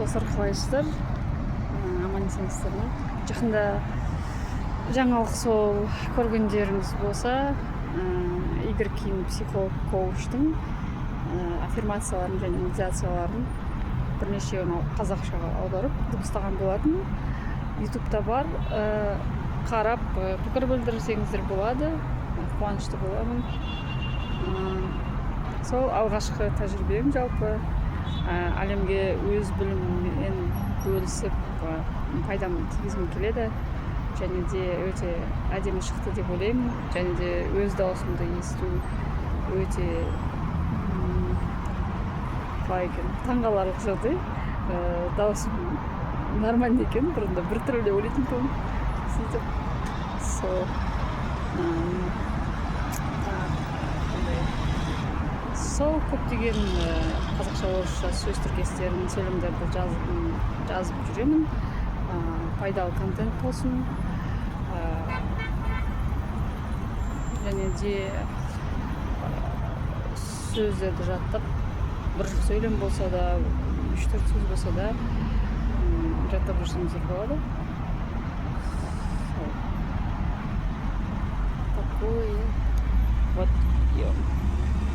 Достар, қалайсыздар? Аман есенсіздер ме? Жақында жаңалық, сол көргендеріңіз болса, Игорь Ким психолог коучтың аффирмацияларын және медитацияларын бірнешеуін қазақшаға аударып дыбыстаған болатын. Ютубта бар. Қарап, пікір білдірсеңіздер болады, қуанышты боламын. Сол алғашқы тәжірибем жалпы әлемге өз біліміммен бөлісіп, пайдам тигізгім келеді және де өте әдемі шықты деп ойлаймын. Және де өз дауысымды есту өте қалай екен, таңғаларлық жағдай. Дауысым нормальный екен, бұрында біртүрлі деп ойлайтын тұғым. Сөйтіп сол тағы қандай, сол көптеген қазақша, орысша сөз тіркестерін, сөйлемдерді жазып жүремін. Пайдалы контент болсын. Және де сөздерді жаттап, бір сөйлем болса да, үш төрт сөз болса да, жаттап жүрсеңіздер болады.